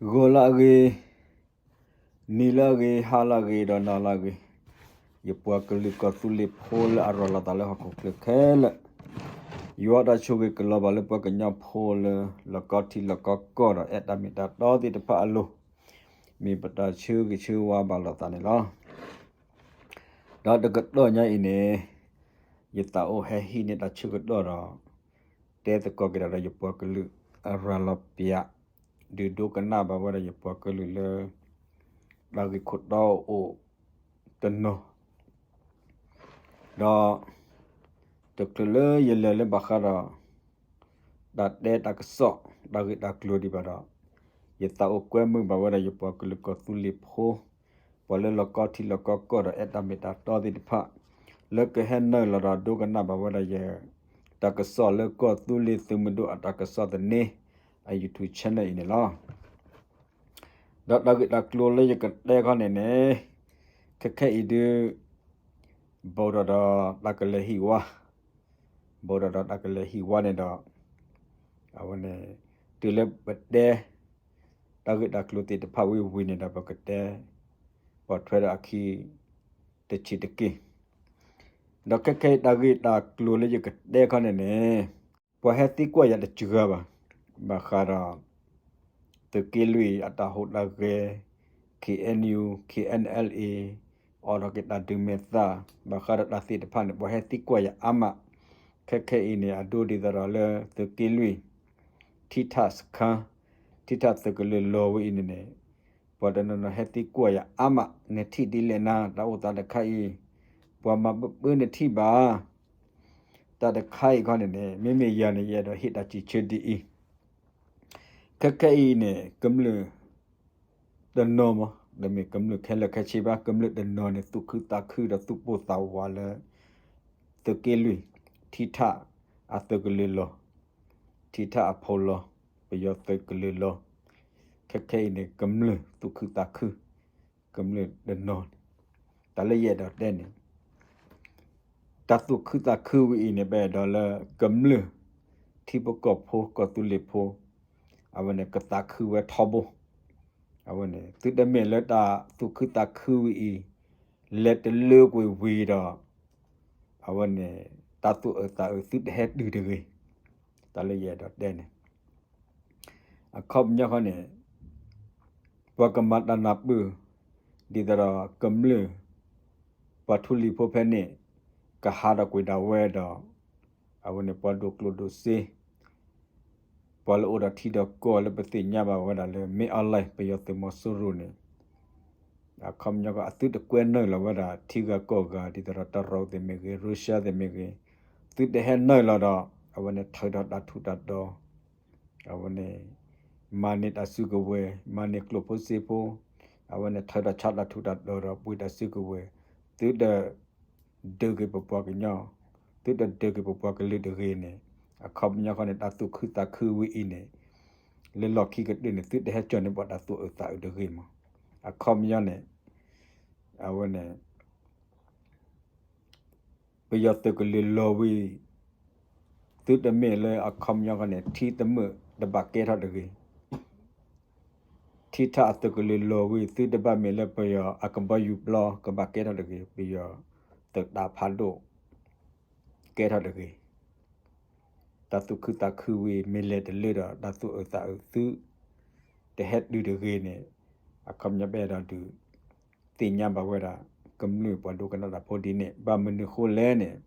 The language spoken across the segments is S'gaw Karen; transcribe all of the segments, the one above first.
ဂီၤလၢအဂ့ၤ, နံၤလၢအဂ့ၤ, ဟါလၢအဂ့ၤ, ဒီးနၤလၢအဂ့ၤ, ယပှၤကလုာ်ကီၢ်သူလ့ၤဖိလၢအရၤလီၤသးလၢဟီၣ်ခိၣ်ချၢခဲလၢာ်, ယွၤတၢ်ဆိၣ်ဂ့ၤကလီၤဘၣ်လၢပှၤကညီဖိလၢ လီၢ်ကီထံလီၢ်ကီကီၢ်ဒီး အဲၣ်တၢ်မ့ၢ်တၢ်တီသ့ၣ်တဖၣ်အလိၤ, မ့ၢ်ပတၢ်ဆၢဂ့ၤဆၢဝါဘၣ်လိာ်သးန့ၣ်လီၤ. ဒီးတကတီၢ်ညါအံၤန့ၣ်, ယသးအိၣ်ဟဲဟံးန့ၢ်တၢ်ဆၢကတီၢ်ဒီး တဲသကိးက့ၤဒီးယပှၤကလုာ်အရၤလီၤပျး, ဒုးဒိကနၣ်ဘၣ်ဝဲဒၣ်ယပှၤကလုာ်လၢ တၢ်ဂ့ၢ်ခိၣ်တီအိၣ်တနီၤ, ဒီး တချုးလၢယလဲၤလၢဘၣ်ဃးဒီး တၢ်တဲတၢ်ကစီၣ် တၢ်ဂ့ၢ်တၢ်ကျိၤဒံးဘၣ်ဒီး, ယသးအိၣ်ကွဲမုာ်ဘၣ်ဝဲဒၣ်ယပှၤကလုာ်ကီၢ်သူလ့ၤဖိ, ပှၤလၢလီၢ်ကီထံလီၢ်ကီကီၢ်ဒီး အဲၣ်တၢ်မ့ၢ်တၢ်တီသ့ၣ်တဖၣ်, လၢကဟဲနုာ်လီၤဒီးဒိကနၣ်ဘၣ်ဝဲဒၣ်ယ တၢ်ကစီၣ်လၢကီၢ်သူလ့ၤသုးမုၢ်ဒိၣ်အတၢ်ကစီၣ်သန့ အ YouTube channel အံၤန့ၣ်လီၤ. ဒီးတၢ်ဂ့ၢ်တၢ်ကျိၤလၢယကတဲခီန့ၣ်န့ၣ်, ခဲခဲအံၤဒုး ဘူးထီၣ်ဒီးတၢ်ကလဲၤဟံၣ်ဝါ, ဘူးထီၣ်ဒီးတၢ်ကလဲၤဟံၣ်ဝါန့ၣ်ဒီး, အဝဲန့ၣ် တုၤလၢပတဲ တၢ်ဂ့ၢ်တၢ်ကျိၤသ့ၣ်တဖၣ်ဝံၤဝံၤန့ၣ်ဒီး ပကတဲ ပိာ်ထွဲဒီးအခံ တဆံးတက့ၢ်. ဒီးခဲခဲအံၤတၢ်ဂ့ၢ်တၢ်ကျိၤလၢယကတဲခီန့ၣ်န့ၣ်, ပှၤဟဲသံကွၢ်ယၤတစှၤဘၣ်, ဘၣ်ဃးဒီး သုးက့လွံၢ်အတၢ်ဟူးတၢ်ဂဲၤ, KNU, KNLA အိးထီၣ်က့ၤတၢ်ဒုးမဲာ်သၣ်, ဘၣ်ဃးဒီးတၢ်သ့ၣ်တဖၣ်န့ၣ် ပှၤဟဲသံကွၢ်ယၤအါမး, ခဲခဲအံၤန့ၣ် အဒိဒ်သိးဒီးလၢသုးက့လွံၢ် ထံထၣ်စခါ, ထံထၣ်သုးကလၢၤလီၤဝဲအံၤန့ၣ်န့ၣ်, ပှၤတနီၤနီၤဟဲသံကွၢ်ယၤအါမး, နထံၣ်ဒ်လဲၣ်နၤ, တၢ်အိၣ်သးတခါအံၤ, ပှၤမၤပၢပၢနထံၣ်ဘၣ် တၢ်တခါအံၤခီန့ၣ်န့ၣ် မ့မ့ၢ်ယၤန့ၣ် ယအဲၣ်ဒိးဟ့ၣ်တၢ်စံးဆၢဒ်အံၤ, ခဲခဲအံၤန့ၣ် ကမျၢၢ်တနီၤမး, တမ့ၢ်ကမျၢၢ်ခဲလၢာ်ခဲဆ့ဘၣ်, ကမျၢၢ်တနီၤန့ၣ် သူၣ်ခုသးခုဒီးသူၣ်ပိၢ်သးဝးလၢ သုးက့လွံၢ် ထံထၣ်အသုးကလၢၤလီၤ, ထံထၣ်အဖိလီၤ, ပယီၤသုးကလၢၤလီၤ, ခဲခဲအံၤန့ၣ် ကမျၢၢ်သူၣ်ခုသးခု, ကမျၢၢ်တနီၤန့ၣ်, တၢ်လၢယအဲၣ်ဒိးတဲန့ၣ် တၢ်သူၣ်ခုသးခုဝဲအံၤန့ၣ် ပအဲၣ်ဒိးလၢကမျၢၢ် ထံဖိကီၢ်ဖိ ကီၢ်သူလ့ၤဖိ အဝဲန့ၣ် ကသးခုဝဲထီဘိ, အဝဲန့ၣ် သုတမ့ၢ်လၢတၢ်သူၣ်ခုသးခုဝဲအံၤ လဲၤတလၢကွံာ်ဝံၤဒီး အဝဲန့ၣ် တၢ်သူၣ်အုးသးအုးသုတဟဲတုၤတဂ့ၤ, တၢ်လၢယအဲၣ်ဒိးတဲန့ၣ် အခီပညီခီန့ၣ် ပှၤကမၤတၢ်နၢ်ပၢၢ် ဒ်သိးဒီးကမျၢၢ် ပှၤထူလံၤဖိဖဲန့ၣ် ကဟးထီၣ်ကွံာ်ဒၣ်ဝဲဒီး အဝဲန့ၣ်ပှၤဒိၣ်ကျိၣ်ဒိၣ်စ့ ပှၤလၢအိၣ်ဒီးထံဒီးကီၢ်လၢပသ့ၣ်ညါဘၣ်ဝဲဒၣ်လၢ မင်းအောင်လှိုင် ပယီၤသုးမီၤစိရိၤန့ၣ် အခီပညီကီး အသုတကွဲနုာ်လီၤဝဲဒၣ်ထံဂၤကီၢ်ဂၤ ဒ်သိးဒီးတရူးသ့ၣ်မ့ၢ်ဂ့ၤ ရၢၡါသ့ၣ်မ့ၢ်ဂ့ၤ သုတဟဲနုာ်လီၤဒီး အဝဲန့ၣ်ထုးထီၣ်တၢ်ထူးတၢ်တီၤ အဝဲန့ၣ် မၤန့ၢ်တၢ်စုကဝဲၤ မၤန့ၢ်ကျိၣ်ဖိစ့ဖိ အဝဲန့ၣ်ထုးထီၣ်ဆါတၢ်ထူးတၢ်တီၤဒီးပှ့ၤတၢ်စုကဝဲၤ သုတ ဒုးက့ၤပပှၤကညီ သုတဒုးက့ၤပပှၤကလုာ်တဂ့ၤန့ၣ် အခီပညီခီန့ၣ် တၢ်သူၣ်ခုသးခုဝဲအံၤန့ၣ် လၢလီၢ်ခံကတၢၢ်န့ၣ် သုတဟဲကၠီၣ်န့ၢ်ပှၤတၢ်သူၣ်အုးသးအုးတဂ့ၤမး အခီပညီန့ၣ် အဝဲန့ၣ် ပယီၤသုးကလၢၤလီၤဝံၤ သုတမ့ၢ်လၢအခီပညီခီန့ၣ် ထံသမုာ်တဘၣ်ကဲထီၣ်တဂ့ၤ ထံထၣ်အသုးကလၢၤလီၤဝံၤ သုတဘၣ်မ့ၢ်လၢပယီၤအကဘီယူၤပျီ ကဘၣ်ကဲထီၣ်တဂ့ၤ ပယီၤသုးတၢ်ဖးဒိၣ် ကဲထီၣ်တဂ့ၤ တၢ်သူၣ်ခုသးခုဝံၤ မ့ၢ်လဲၤတလၢဒီး တၢ်သူၣ်အုးသးအုးသု တဟဲတုၤတဂ့ၤန့ၣ် အခီပညီပအဲၣ်ဒိးဒုး သ့ၣ်ညါဘၣ်ဝဲဒၣ် ကမျၢၢ်ပှၤဒိကနၣ်တၢ်ဖိဒ်န့ၣ် ဘၣ်မနုၤဃိလဲၣ်န့ၣ်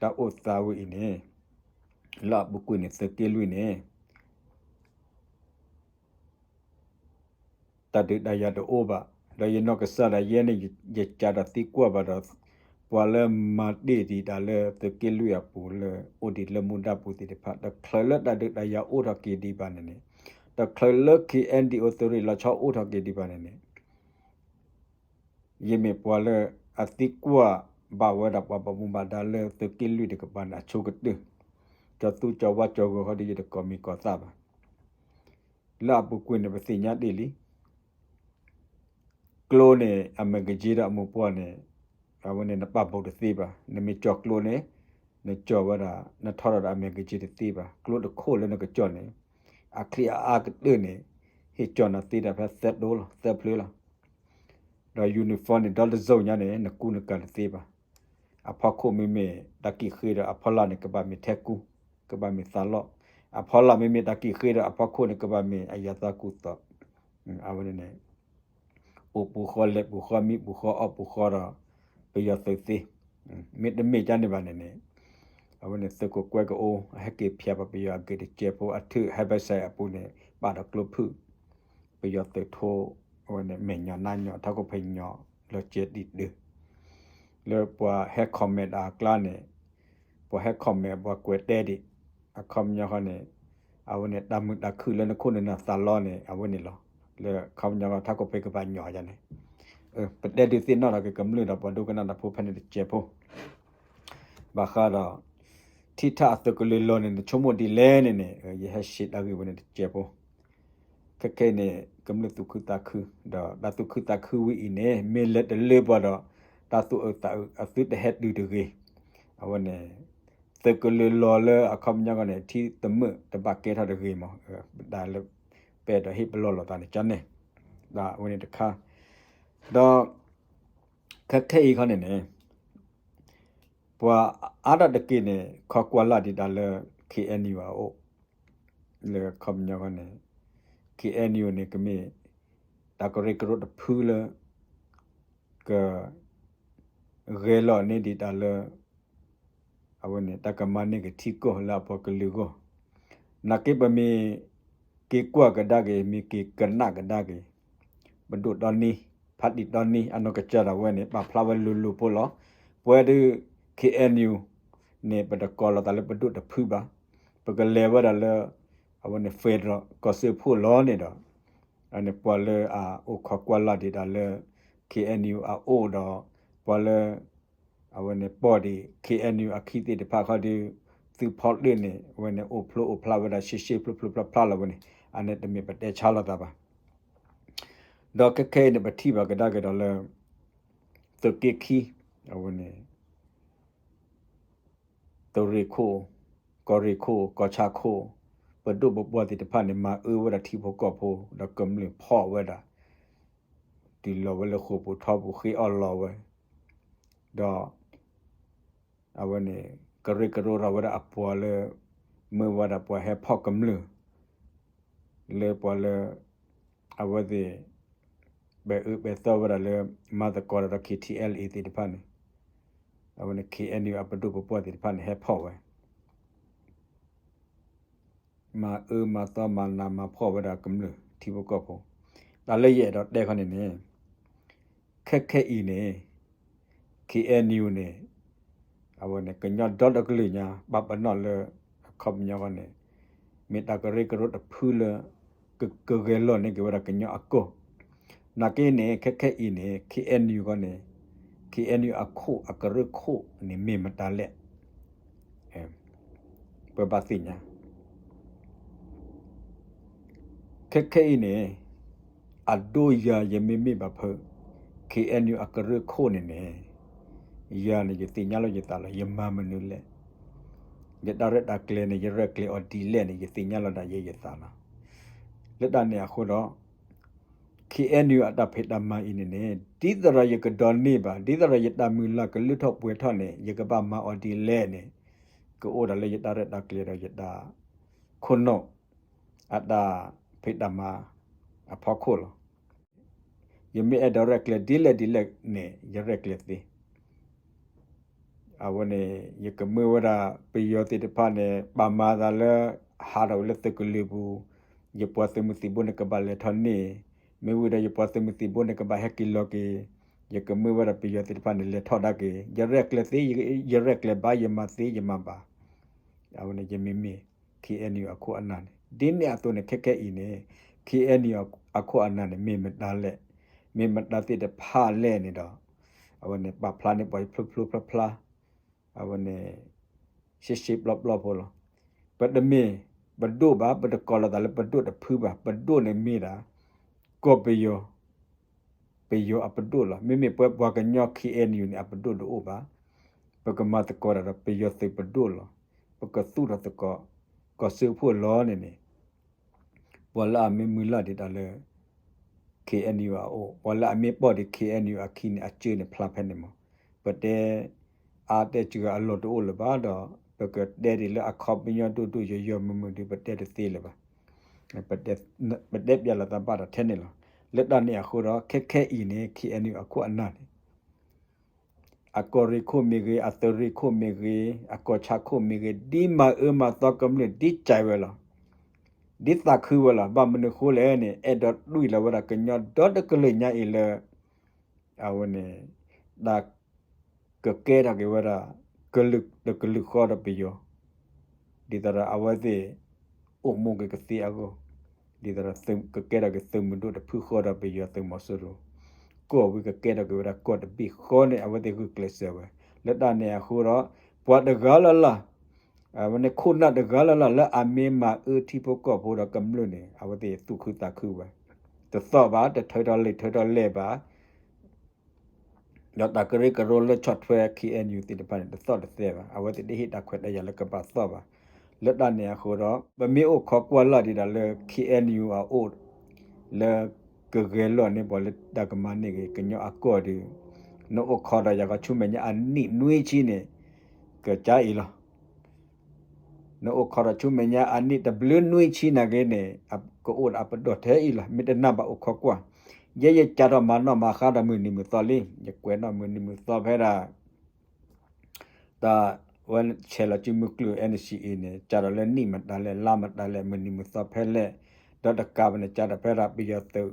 တၢ်အိၣ်သးဝဲအံၤန့ၣ် လၢအပူၤကွံာ်န့ၣ် သုးက့လွံၢ်န့ၣ် တၢ်ဒုးတၢ်ယၤတအိၣ်ဘၣ်. ဒီးယနီၢ်ကစၢ်ဒၣ်ယဲန့ၣ် ယကးတၢ်သံကွၢ်ဘၣ်ဒီး ပှၤလၢမၤတ့ၢ်ဒံးတၢ်လၢသုးက့လွံၢ်အပူၤလၢ အိၣ်ဒံးလၢမူဒါပူၤသ့ၣ်တဖၣ် တချုးလၢတၢ်ဒုးတၢ်ယၤအိၣ်ထီၣ်က့ၤဒံးဘၣ်န့ၣ်န့ၣ် တချုးလၢ ခ့ၣ်အဲၣ်ဒံၣ်အိၣ်သုးရ့ၣ်လီၤဆီအိၣ်ထီၣ်က့ၤဒံးဘၣ်န့ၣ်န့ၣ် ယမ့ၢ်ပှၤလၢအသံကွၢ်ဘၣ်ဝဲဒၣ်ပှၤဘၣ်မူဘၣ်ဒါလၢသုးက့လွံၢ်တကပၤန့ၣ် အဆိကတၢၢ် ကၠီၤသူကၠီၤဝါကၠီၤဂီၤဃီဒီး ယတကိးမံၤကိးသၣ်ဘၣ်. လၢအပူၤကွံာ်န့ၣ် ပသ့ၣ်ညါတ့ၢ်လံ ကျိန့ၣ် အမဲာ်ကက့ဒီးအမိၢ်ပှၢ်န့ၣ် အဝဲန့ၣ်နပာ်ဘိၣ်တသ့ဘၣ်. နမ့ၢ်ကၠီၤကျိန့ၣ် နကၠီၤဝဲဒၣ် နထီထီၣ်ဒီးအမဲာ်ကက့တသ့ဘၣ်. ကျိတခိၣ်လၢနကကၠီၤန့ၣ် အချံအအါကတၢၢ်န့ၣ် ဟ့ၣ်ကၠီၣ်နၤသ့ဒီးဖဲသၢတိလီၤ သၢဖျၢၣ်လီၤ. ဒီး uniform န့ၣ် ဒီတစိၤညါန့ၣ် နကူနကၤတသ့ဘၣ်. အဖီခိၣ်မ့မ့ၢ်တၢ်ကံၣ်ဃ့ဒီး အဖီလာ်န့ၣ် ကဘၣ်မ့ၢ်ထဲကူ, ကဘၣ်မ့ၢ်သးလီၢ်. အဖီလာ်မ့မ့ၢ်တၢ်ကံၣ်ဃ့ဒီး အဖီခိၣ်န့ၣ် ကဘၣ်မ့ၢ်အယၤသးကူၣ်သီၣ်. အဝဲန့ၣ်န့ၣ် အိၣ်ပူၤဃီ လဲၤပူၤဃီ မံပူၤဃီအီၣ်ပူၤဃီဒီး ပယီၤသုးသ့. မ့တမ့ၢ်ကန့ၣ်ဘၣ်န့ၣ်န့ၣ် အဝဲန့ၣ်သုးခိၣ်ကွဲကအိ အဟဲက့ၤဖျါပပယီၤအဂ့ၢ်တစဲးဖိ အထုးဟဲဘဲစဲးအပူၤန့ၣ် ပာ်ဒီးကျိဖုၣ် ပယီၤသုးထိ အဝဲန့ၣ်မဲာ်ညီနါညီ ထီၣ်ခိၣ်ဖးညီ လီၤစဲၤတံၢ်ဒု လၢပှၤဟဲ comment ဒီးအကျါန့ၣ် ပှၤဟဲ comment ပှၤကွဲးတဲဒံး အခီပညီဃီန့ၣ် အဝဲန့ၣ်တၢ်မုာ်တၢ်ခုၣ်လၢနခိၣ်နနၢ်သးလီန့ၣ် အဝဲန့ၣ်လီၤ. လၢအခီပညီဃီ ထီၣ်ခိၣ်ဖးကဘၣ်ညီယါန့ၣ် ပတဲဒုးသ့ၣ်နီၣ်ထီၣ်က့ၤကမျၢၢ်ဒီးပှၤဒိကနၣ်တၢ်ဖိဖဲန့ၣ်တစဲးဖိ ဘၣ်ဃးဒီး ထံထၣ်အသုးကလၢၤလီၤန့ၣ် နဆိကမိၣ်ဒ်လဲၣ်န့ၣ်န့ၣ် ယဟဲရှဲတၢ်ဂ့ၢ်ဝဲန့ၣ်တစဲးဖိ ခဲခဲအံၤန့ၣ် ကမျၢၢ်သူၣ်ခုသးခု ဒီးတၢ်သူၣ်ခုသးခုဝဲအံၤန့ၣ် မ့ၢ်လဲၤတလၢပှၤဒီး တၢ်သူၣ်အုးသးအုးအသုတဟဲတုၤတဂ့ၤ. အဝဲန့ၣ် သုးကလၢၤလီၤလၢအခီပညီဃီန့ၣ် ထံသမုာ်တဘၣ်ကဲထီၣ်တဂ့ၤမး ဒ်လၢ ပအဲၣ်ဒိးဟ့ၣ်ပလီၢ်လိာ်သးန့ၣ်ကန့ၣ် ဒ်အဝဲန့ၣ်တခါ ဒီး ခဲခဲအံၤခီန့ၣ်န့ၣ် ပှၤအါဒၣ်တက့ၢ်န့ၣ် ခိးကွၢ်လၢ်ဒံးတၢ်လၢ K N U အအိၣ် လၢခီပညီဃီန့ၣ် K N U န့ၣ် ကမ့ၢ် တၢ်ကရၢကရိတဖုလၢ က ဂဲၤလီၤန့ၢ်ဒံးတၢ်လၢ အဝဲန့ၣ် တၢ်ကမၤန့ၢ်က့ၤထံကီၢ်လၢအပှၤကလုာ်အဂီၢ်, နာ်က့ပမ့ၢ်က့ၤကွၢ်ကဒါက့ၤ မ့ၢ်က့ၤကနၣ်ကဒါက့ၤ ပဒိၣ်တီနံ ဖးတံၢ်တီနံ အနီၢ်ကစၢ်ဒၣ်ဝဲန့ၣ် ပာ်ဖျါဝဲလိၤလိၤဖိလီၤ. ပဝဲဒၣ် K N U န့ၣ် ပတကိးလီၤသးလၢပဒိၣ်တဖုဘၣ်. ပကလဲၤဝဲဒၣ်လၢ အဝဲန့ၣ် federal ကီၢ်စၢဖှိၣ်လီၤန့ၣ်ဒီး အန့ၣ်ပှၤလၢအအိၣ်ခိးကွၢ်လၢ်ဒံးတၢ်လၢ K N U အအိၣ်ဒီး ပှၤလၢ အဝဲန့ၣ်ပိာ်ဒံး K N U အခံသ့ၣ်တဖၣ်ခီဒီး သုးဖီတၢၣ်န့ၣ် အဝဲန့ၣ်အိၣ်ဖျိအိၣ်ဖျါဝဲဒၣ် ရှဲရှဲဖျိဖျိဖျါဖျါလီၤဝဲန့ၣ် အန့ၣ်တမ့ၢ်ပတဲဆါလိာ်သးဘၣ်. ဒီးခဲခဲအံၤန့ၣ် ပထံၣ်ဘၣ်ကဒါက့ၤဒီးလၢ သုးက့ခံ အဝဲန့ၣ် သုးရ့ၣ်ခိၣ်, ကီၢ်ရ့ၣ်ခိၣ်, ကီၢ်ဆၣ်ခိၣ်, ပဒိၣ်ပပှၢ်သ့ၣ်တဖၣ်န့ၣ် မၤအၢဝဲဒၣ်ထံဖိကီၢ်ဖိ ဒီးကမျၢၢ်ဖီၣ်ဝဲဒၣ် တုၤလီၤဝဲလၢဃိာ်ပူၤထီပူၤဃ့အီၣ်လီၤဝဲ, ဒီး အဝဲန့ၣ် ကရၢကရိထီၣ်ဝဲဒၣ်အပှၤလၢ မၢဝဲဒၣ်ပှၤဟဲဖီၣ်ကမျၢၢ် လၢပှၤလၢ အဝဲသ့ၣ် ပဲာ်အၢပဲာ်သီဝဲဒၣ်လၢ မၤသကိးဒီး K T L A သ့ၣ်တဖၣ်န့ၣ် အဝဲန့ၣ် K N U အပဒိၣ်ပပှၢ်သ့ၣ်တဖၣ်န့ၣ် ဟဲဖီၣ်ဝဲ မၤအၢမၤသီမၤနးမၤဖှီၣ်ဝဲဒၣ်ကမျၢၢ်ထံဖိကီၢ်ဖိ, တၢ်လၢယအဲၣ်ဒိးတဲခီန့ၣ်န့ၣ် ခဲခဲအံၤန့ၣ် K N U န့ၣ် အဝဲန့ၣ် ကညီဒီတကလုာ်ညါ ပာ်ပနီၣ်လၢ အခီပညီဃီန့ၣ် မ့ၢ်တၢ်ကရၢကရိတဖုလၢ ကဂဲၤလီၤန့ၢ်က့ၤဝဲဒၣ်ကညီအကီၢ်, နာ်က့န့ၣ် ခဲခဲအံၤန့ၣ် K N U ဃီန့ၣ် K N U အခိၣ်အကရၢခိၣ်န့ၣ် မ့ၢ်မတၤလဲၣ် ပဘၣ်သ့ၣ်ညါ ခဲခဲအံၤန့ၣ် အဒိယၤယမ့မ့ၢ်ဘၣ်ဖုး K N U အကရၢခိၣ်န့ၣ်န့ၣ် ယၤန့ၣ် ယသ့ၣ်ညါလီၤယသးလီၤ ယမၤမနုၤလဲၣ်, ယတၢ်ရဲၣ်တၢ်ကျဲၤန့ၣ် ယရဲၣ်ကျဲၤအီၤဒ်လဲၣ်န့ၣ် ယသ့ၣ်ညါလီၤဒၣ်ယဲယသးလီၤ. လၢတၢ်န့ၣ်အဃိဒီး K N U အတၢ်ဖံးတၢ်မၤအံၤန့ၣ်န့ၣ် ဒ်သိးဒီးယကဒိးန့ၢ်ဘၣ် ဒ်သိးဒီးယတၢ်မုၢ်လၢ်ကလုၢ်ထီၣ်ပှဲၤထီၣ်န့ၣ် ယကဘၣ်မၤအီၤဒ်လဲၣ်န့ၣ် ကအိၣ်ဒၣ်လၢယတၢ်ရဲၣ်တၢ်ကျဲၤဒီးယတၢ်ခိၣ်နူာ် အတၢ်ဖံးတၢ်မၤအဖီခိၣ်လီၤ. ယမ့ၢ်အဲၣ်ဒိးရဲၣ်ကျဲၤဒ်လဲၣ်ဒ်လဲၣ်န့ၣ် ယရဲၣ်ကျဲၤသ့ အဝဲန့ၣ် ယကမၢဝဲဒၣ် ပယီၤသ့ၣ်တဖၣ်န့ၣ် ပာ်မၤသးလၢ ဟးထီၣ်ဝဲလၢသုးကလၢၤပူၤ ယပှၤသုးမုၢ်သံၣ်ဘိန့ၣ် ကဘၣ်လဲၤထီၣ်န့ၢ်, မ့ၢ်ဝံၤဒီးယပှၤသုးမုၢ်သံၣ်ဘိန့ၣ် ကဘၣ်ဟဲက့ၤလီၤက့ၤ, ယကမၢဝဲဒၣ်ပယီၤသ့ၣ်တဖၣ်န့ၣ် လဲၤထီၣ်ဒၣ်က့ၤ, ယရဲၣ်ကျဲၤသ့, ယရဲၣ်ကျဲၤဘၣ်, ယမၤသ့, ယမၤဘၣ်. အဝဲန့ၣ် ယမ့မ့ၢ် K N U အခိၣ်အနၢ်န့ၣ် ဒ်န့ၣ်အသိးန့ၣ် ခဲခဲအံၤန့ၣ် K N U အခိၣ်အနၢ်န့ၣ် မ့ၢ်မတၤလဲၣ်, မ့ၢ်မတၤသ့ၣ်တဖၣ်လဲၣ်န့ၣ်ဒီး အဝဲန့ၣ် ပာ်ဖျါန့ၢ်ပှၤဖျိဖျိဖျါဖျါ, အဝဲန့ၣ် ရှဲရှဲပျီပျီဖိလီၤ. ပတမ့ၢ်ပဒိၣ်ဘၣ်, ပတကိးလီၤသးလၢပဒိၣ်တဖုဘၣ်, ပဒိၣ်န့ၣ်မ့ၢ်ဒၣ် ကီၢ်ပယီၤ ပယီၤအပဒိၣ်လီၤ. မ့မ့ၢ်ပှၤကညီ K N U န့ၣ် အပဒိၣ်တအိၣ်ဘၣ်. ပကမၤသကိးတၢ်ဒီးပယီၤသုးပဒိၣ်လီၤ. ပကသူၣ်ထီၣ်သကိး ကီၢ်စၢဖှိၣ်လီၤန့ၣ်န့ၣ် ပှၤလၢအမ့ၢ်မုၢ်လၢ်ဒံးတၢ်လၢ ခ့ၣ်အဲၣ်ယူၣ်အအိၣ်, ပှၤလၢအမ့ၢ်ပိာ်ဒံး ခ့ၣ်အဲၣ်ယူၣ်အခံန့ၣ် အစၢန့ၣ်ဖျါဖဲန့ၣ်မး. ပတဲ အါတဲစှၤအလီၢ်တအိၣ်လၢၤဘၣ်ဒီး ပကတဲဒ်လၢအခီပညီဒိၣ်ဒိၣ်ယိာ်ယိာ်မုၢ်မုၢ်ဒီး ပတဲတသ့လၢၤဘၣ်. ပတဲပျးလီၤသးဘၣ်ဒီးထဲန့ၣ်လီၤ. လၢတၢ်န့ၣ်အဃိဒီး ခဲခဲအံၤန့ၣ် ခ့ၣ်အဲၣ်ယူၣ်အခိၣ်အနၢ်န့ၣ် အကီၢ်ရ့ၣ်ခိၣ်မ့ၢ်ဂ့ၤ, အသုးရ့ၣ်ခိၣ်မ့ၢ်ဂ့ၤ, အကီၢ်ဆၣ်ခိၣ်မ့ၢ်ဂ့ၤ, ဒ်မၤအၢမၤသီကမျၢၢ် ဒ်စဲးဝဲလီၤ. ဒ်သးခုဝဲလီၤ. ဘၣ်မနုၤဃိလဲၣ်န့ၣ် အဲၣ်ဒိးတွံၢ်လီၤဝဲဒၣ်ကညီဒီတကလုာ်ညါအံၤလၢ အဝဲန့ၣ် တၢ်ကကဲထီၣ်က့ၤဝဲဒၣ် ကလုာ်တကလုာ်ဃီဒီးပယီၤ ဒ်သိးဒီးအဝဲသ့ၣ် အိၣ်မူက့ၤကသ့အဂီၢ်, ဒ်သိးဒီးကကဲထီၣ်က့ၤသုးမုၢ်ဒိၣ်တဖုဃီဒီးပယီၤသုးမီၤစိရိၤ, ကီၢ်ဝံၤကကဲထီၣ်က့ၤဝဲဒၣ်ကီၢ်တဘ့ၣ်ဃီန့ၣ် အဝဲသ့ၣ်ဂုာ်ကျဲးစၢးဝဲ. လၢတၢ်န့ၣ်အဃိဒီး ပှၤတဂၤလၢ်လၢ် အဝဲန့ၣ်ခိၣ်နၢ်တဂၤလၢ်လၢ် လၢအမ့ၢ်မၤအၢထံဖိကီၢ်ဖိဒီးကမျၢၢ်န့ၣ် အဝဲသ့ၣ်သူၣ်ခုသးခုဝဲ, တသီၣ်ဘၣ်, တထၢထီၣ်လံာ်ထၢထီၣ်လဲၢ်ဘၣ် ဒီးတၢ်ကရၢကရိလၢဆီၣ်ထွဲ ခ့ၣ်အဲၣ်ယူၣ်သ့ၣ်တဖၣ်န့ၣ် တသီၣ်တသဲဘၣ်. အဝဲသ့ၣ်တဟ့ၣ်တၢ်ခွဲးတၢ်ယာ်လၢကဘၣ်သီၣ်ဘၣ်. လၢတၢ်န့ၣ်အဃိဒီး ပမ့ၢ်အိၣ်ခိးကွၢ်လၢ်ဒံးဒၣ်လၢ ခ့ၣ်အဲၣ်ယူၣ်အအိၣ် လၢကဂဲၤလိာ်န့ၢ်ပှၤလၢတၢ်ကမၤန့ၢ်က့ၤကညီအကီၢ်ဒီး နအိၣ်ခိးဒီးယၤခီဆူမဲာ်ညါအနံၣ်နွံဆံန့ၣ် ကကါအံၤလီၤ. နအိၣ်ခိးဒီးဆူမဲာ်ညါအနံၣ်တဘျုးနွံဆံနာ်က့န့ၣ် ကအိၣ်ဒီးအပဒိၣ်ထဲအံၤလီၤ. မ့ၢ်တနာ်ဘၣ်အိၣ်ခိးကွၢ်, ယဲယကးထီၣ်မၤနီၣ်မၤဃါဒီးမုၢ်နံၤမုၢ်သီလံ. ယကွဲးနီၣ်မုၢ်နံၤမုၢ်သီဖဲဒၣ် တၢ်ဝဲဆဲးလီၤစုမုၢ်ကျုၢ် NCA န့ၣ် ကးထီၣ်လၢနံၣ်မတၤလဲၣ် လါမတၤလဲၣ် မုၢ်နံၤမုၢ်သီဖဲလဲၣ်, ဒီးတကးဘၣ်န့ၣ် ကးထီၣ်ဖဲဒၣ်ပယီၤသုး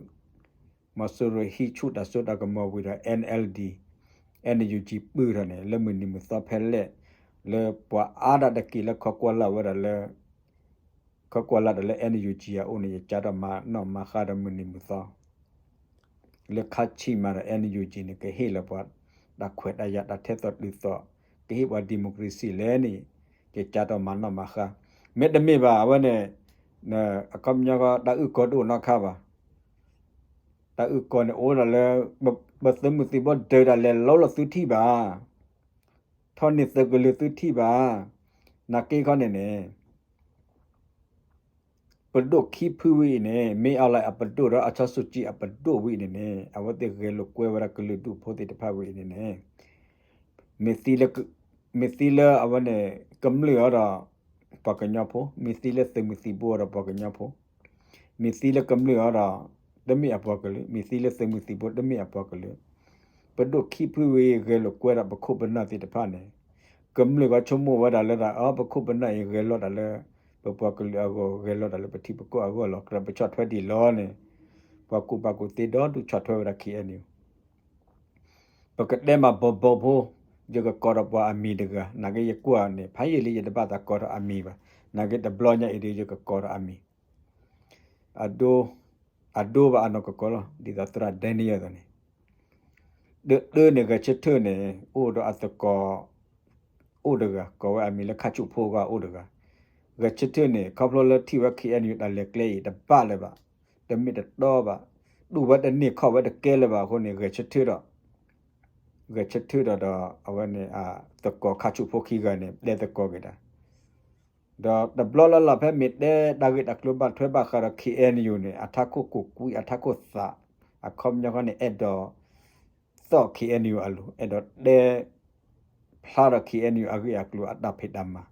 မီၤစိရိၤဟံးဆူၣ်တၢ်စိတၢ်ကမီၤဝံၤဒီး NLD NUG ပုၢ်ထီၣ်န့ၣ် လၢမုၢ်နံၤမုၢ်သီဖဲလဲၣ်, လၢပှၤအါဒၣ်တက့ၢ်လၢခိးကွၢ်လၢ်ဝဲဒၣ်လၢ ခိးကွၢ်လၢ်ဒီးလၢ NUG အအိၣ်န့ၣ် ယကးထီၣ်မၤနီၣ်မၤဃါဒီးမုၢ်နံၤမုၢ်သီ လၢခါဆံးမးဒီး NUG န့ၣ် ကဟ့ၣ်လီၤပှၤတၢ်ခွဲးတၢ်ယာ်တၢ်ထဲသိးတုၤသိး, ကဟ့ၣ်ပှၤ democracy လဲၣ်န့ၣ် ယကးထီၣ်မၤနီၣ်မၤဃါ, မ့တမ့ၢ်ဘၣ် အဝဲန့ၣ် အခီပညီဃီ တၢ်အုၣ်ကီၤတအိၣ်နီတခါဘၣ်. တၢ်အုၣ်ကီၤန့ၣ်အိၣ်ဒၣ်လၢ ပသုးမုၢ်သံၣ်ဘိဒုးတၢ်လဲၤလီလီၤသုထံၣ်ဘၣ်, ထီၣ်န့ၢ်သုးကလၢၤသုထံၣ်ဘၣ်, နာ်က့ခီန့ၣ်န့ၣ် ပဒိၣ်ခံဖုဝဲအံၤန့ၣ် မ့ၢ်အီၤလၢအပဒိၣ်ဒီး အစီၤစူၤကံအပဒိၣ်ဝဲအံၤန့ၣ်န့ၣ် အဝဲသ့ၣ်ဂဲၤလိာ်ကွဲဝဲဒၣ်ကလုာ်ဒူၣ်ဖိသ့ၣ်တဖၣ်ဝဲအံၤန့ၣ်န့ၣ် မ့ၢ်သံလၢအဝဲန့ၣ် ကမျၢၢ်အီၤဒီး ပှၤကညီဖိ, မ့ၢ်သံလၢသုးမုၢ်သံၣ်ဘိအီၤဒီးပှၤကညီဖိ, မ့ၢ်သံလၢကမျၢၢ်အီၤဒီး တမ့ၢ်အပှၤကလုာ်, မ့ၢ်သံလၢသုးမုၢ်သံၣ်ဘိတမ့ၢ်အပှၤကလုာ်, ပဒိၣ်ခံဖုဝဲအံၤဂဲၤလိာ်ကွဲဒီးပခိၣ်ပနၢ်သ့ၣ်တဖၣ်န့ၣ် ကမျၢၢ်ဂီၤဆိကမိၣ်ဝဲဒၣ်လၢ အ ပခိၣ်ပနၢ်အံၤဂဲၤလိာ်တၢ်လၢ ပပှၤကလုာ်အဂီၢ် ဂဲၤလိာ်တၢ်လၢပထံပကီၢ်အဂီၢ်လီၤ. ကြၢးပဆီၣ်ထွဲဒ်လီၤန့ၣ် ပှၤကူၣ်ဘၣ်ကူၣ်သ့ဒီဒူၣ်ဆီၣ်ထွဲဝဲဒၣ် ခ့ၣ်အဲၣ်ယူၣ် ပကတဲမးဘီဘီဖိ, ယကကိးဒီးပှၤအမံၤတဂၤ, နာ်က့ယကွၢ်န့ၣ် ဖးယံာ်လံ ယတဘၣ်သးကိးထီၣ်အမံၤဘၣ်, နာ်က့တဘျီညါအံၤဒီး ယကကိးထီၣ်အမံၤ အဒိ, အဒိဘၣ်အနီၢ်ကကီလီၤ, ဒ်သိးသရၣ်ဒဲနံယၢ်သိးန့ၣ်, ဒၢဒၢန့ၣ် ဂဲၤဆၢထၢၣ်န့ၣ် အိၣ်ဒီးအသကိး အိၣ်တဂၤ, ကိးဝဲအမံၤလၢခါဆူၣ်ဖိဂၤအိၣ်တဂၤ, ဂဲၤဆၢထၢၣ်န့ၣ် ခီဖျိလၢထံၣ်ဝဲ ခ့ၣ်အဲၣ်ယူၣ် တၢ်လဲၤကျဲအံၤ တဘၣ်လၢၤဘၣ်, တမ့ၢ်တတီဘၣ်, တူၢ်ဝဲတန့ၢ်ခီၣ်ဝဲတကဲလၢၤဘၣ်အဃိန့ၣ် ဂဲၤဆၢထၢၣ်ဒီး ဂဲၤဆၢထၢၣ်ဒီးဒီး အဝဲန့ၣ် သကိးခါဆူၣ်ဖိခံဂၤန့ၣ် တဲသကိးက့ၤတၢ် ဒီးတဘျီလၢ်လၢ်ဖဲမ့ၢ်တဲတၢ်ဂ့ၢ်တၢ်ကျိၤဘၣ်ထွဲဘၣ်ဃးဒီး ခ့ၣ်အဲၣ်ယူၣ်န့ၣ် အထးခိၣ်ကူၣ်ကွံ အထးခိၣ်သး, အခီပညီဃီန့ၣ် အဲၣ်ဒိး သီၣ် ခ့ၣ်အဲၣ်ယူၣ် အလိၤ, အဲၣ်ဒိးတဲ ဖျါဒီး ခ့ၣ်အဲၣ်ယူၣ် အဂ့ၢ်အကျိၤအတၢ်ဖံးတၢ်မၤ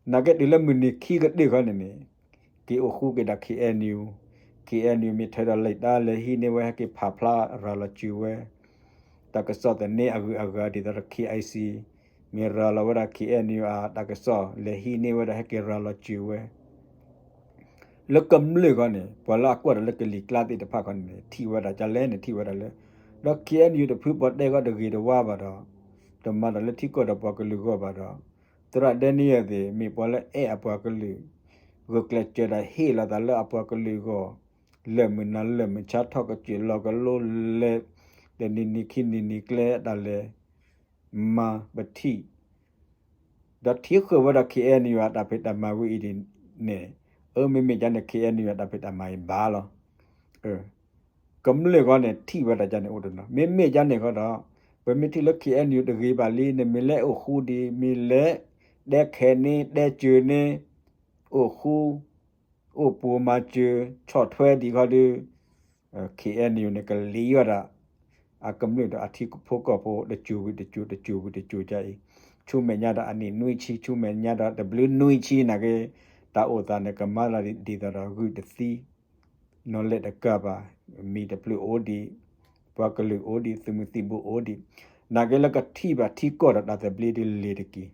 နာ်က့တုၤလၢမုၢ်နံၤခံကတၢၢ်ဃီန့ၣ်န့ၣ် က့ၤအိၣ်ဃူက့ၤဒီး ခ့ၣ်အဲၣ်ယူၣ်, ခ့ၣ်အဲၣ်ယူၣ် မ့ၢ်ထၢဒီးလံာ်တၢ်လဲၤဟံးန့ၢ်ဝဲ ဟဲက့ၤဖးဖျါရၤလီၤစုၤဝဲ, တၢ်ကစီၣ်သန့အဂုၤအဂၤ ဒ်သိးဒီး ခ့ၣ်အဲၣ်စံၣ် မ့ၢ်ရၤလီၤဝဲဒၣ် ခ့ၣ်အဲၣ်ယူၣ် အတၢ်ကစီၣ် လဲၤဟံးန့ၢ်ဝဲဒီး ဟဲက့ၤရၤလီၤစုၤဝဲ လၢကမျၢၢ်ဃီန့ၣ် ပှၤလၢအကွၢ်တၢ်လၢကလံၤကျါသ့ၣ်တဖၣ်ဃီန့ၣ် ထံၣ်ဝဲဒၣ်ဒ်လဲၣ်န့ၣ် ထံၣ်ဝဲဒၣ်လၢ ဒီး ခ့ၣ်အဲၣ်ယူၣ် တဖုပှၤတဲဃီတဂ့ၤတဝါဘၣ်ဒီး တမၤတၢ်လၢထံကီၢ်ဒီးပှၤကလုာ်အဂီၢ်ဘၣ်ဒီး သရၣ်ဒဲနံယၢ်သ့ၣ် မ့ၢ်ပှၤလၢအဲၣ်အပှၤကလုာ် ဂုာ်ကျဲးစၢးဒီးဟ့ၣ်လီၤသးလၢအပှၤကလုာ်အဂီၢ် လၢာ်မုၢ်နၤလၢာ်မုၢ်ဆါ ထီၣ်ကစၢၢ်လီၤကလိလဲၤ တနံၤနံၤခံနံၤနံၤကျဲတၢ်လဲၤ မၤပထံၣ် ဒီးထံၣ်ဃုာ်ဝဲဒီး ခ့ၣ်အဲၣ်ယူၣ် အတၢ်ဖံးတၢ်မၤဝဲအံၤန့ၣ် အၢ မ့မ့ၢ်ဒ်န့ၣ် ခ့ၣ်အဲၣ်ယူၣ် အတၢ်ဖံးတၢ်မၤအံၤဘၣ်လီၤ. ကမျၢၢ်ဃီန့ၣ် ထံၣ်ဝဲဒၣ်ဒ်န့ၣ်အိၣ်တနီၤ မ့မ့ၢ်ဒ်န့ၣ်ဃီဒီး ပမ့ၢ်ထံၣ်လၢ ခ့ၣ်အဲၣ်ယူၣ် တဂ့ၤဘၣ်လံန့ၣ် မ့ၢ်လဲၤအိၣ်ဃူဒံး မ့ၢ်လဲၤ တဲခဲန့ၣ် တဲစၢၤန့ၣ် အိၣ်ဃူ အိၣ်ပူၤမၤစၢၤ ဆီၣ်ထွဲဒံးခီဒုး KNU န့ၣ် ကလံၤယီၢ်ဒၣ် အကမျၢၢ်ဒီးအထံဖိကီၢ်ဖိ တစိၤဝံၤတစိၤ တစိၤဝံၤတစိၤဒ်အံၤ, ဆူမဲာ်ညါဒီးအနံၣ်နွံဆံ ဆူမဲာ်ညါဒီးတဘျုးနွံဆံနာ်က့ တၢ်အိၣ်သးန့ၣ် ကမၤလၢဒ်သိးဒီးဂုာ်တသံ နီၢ်လဲၢ်တကၢၢ်ဘၣ်, မံၤတဖျၢၣ်အိၣ်ဒံး, ပှၤကလုာ်အိၣ်ဒံး, သုးမုၢ်သံၣ်ဘိအိၣ်ဒံး, နာ်က့လၢကထံၣ်ဘၣ်ထံကီၢ်ဒီးတၢ်သဘျ့ဒ်လဲၣ်တက့ၢ်,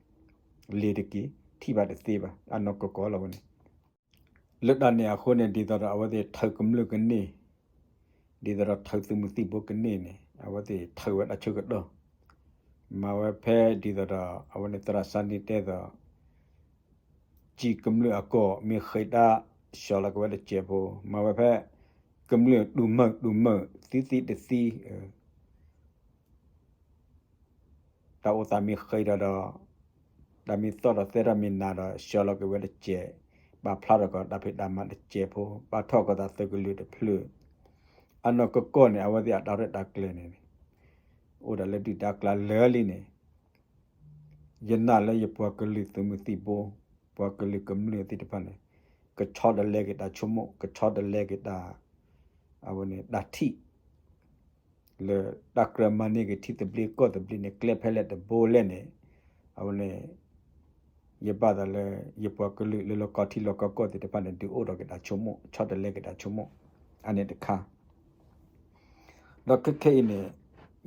လဲၣ်တက့ၢ်, ထံၣ်ဘၣ်တသ့ဘၣ်, အနီၢ်ကီၢ်ကီၢ်လီၤဝဲန့ၣ်. လၢတၢ်န့ၣ်အဃိန့ၣ် ဒ်သိးဒီးအဝဲသ့ၣ်ထုးကမျၢၢ်ကန့ၢ်, ဒ်သိးဒီးထုးသုးမုၢ်သံၣ်ဘိကန့ၢ်န့ၣ် အဝဲသ့ၣ်ထုးဝဲတၢ်ဆၢကတီၢ်, မၤဝဲဖဲဒ်သိးဒီး အဝဲန့ၣ်သရၣ်စၢ်န့ၣ်တဲသိး ကံၢ်ကမျၢၢ်အကီၢ် မ့ၢ်ဃ့တၢ် ဆှီလီၤက့ၤဝဲတစဲးဖိ, မၤဝဲဖဲ ကမျၢၢ်တူၢ်မုာ်တူၢ်မုာ် သံသံတသံ, တၢ်အိၣ်သးမ့ၢ်ဃ့ဒီးဒီး တၢ်မ့ၢ်သီၣ်ဒီးသဲထီၣ်မ့ၢ်နၤဒီး ဆှီလီၤက့ၤဝဲတစဲး, ပာ်ဖျါထီၣ်ကီးတၢ်ဖံးတၢ်မၤတစဲးဖိ, ပာ်ထီၣ်ကီးသးသုးကလုာ်တဖျၢၣ်, အနီၢ်ကီၢ်ကီၢ်န့ၣ် အဝဲသ့ၣ်အတၢ်ရဲၣ်တၢ်ကျဲၤန့ၣ် အိၣ်ဒီးလၢဒုၣ်ဒါကျါလၢာ်လံန့ၣ် ယနာ်လၢယပှၤကလုာ်သုးမုၢ်သံၣ်ဘိ, ပှၤကလုာ်ကမျၢၢ်သ့ၣ်တဖၣ်န့ၣ် ကဆီတလဲက့ၤတၢ်ဆိကမိၣ်, ကဆီတလဲက့ၤတၢ်, အဝဲန့ၣ် တၢ်ထံၣ် လၢတၢ်ကြၢးမၤန့ၢ်က့ၤထံသဘျ့ကီၢ်သဘျ့န့ၣ် ကျဲဖဲလဲၣ်တဘိလဲၣ်န့ၣ်, အဝဲန့ၣ် ယဘၣ်သးလၢ ယပှၤကလုာ်လၢလီၢ်ကီၢ်ထံလီၢ်ကီၢ်ကီၢ်သ့ၣ်တဖၣ်န့ၣ် ဒုးအိၣ်ထီၣ်က့ၤတၢ်ဆိကမိၣ်, ဆီတလဲက့ၤတၢ်ဆိကမိၣ်, အန့ၣ်တခါ ဒီးခဲခဲအံၤန့ၣ်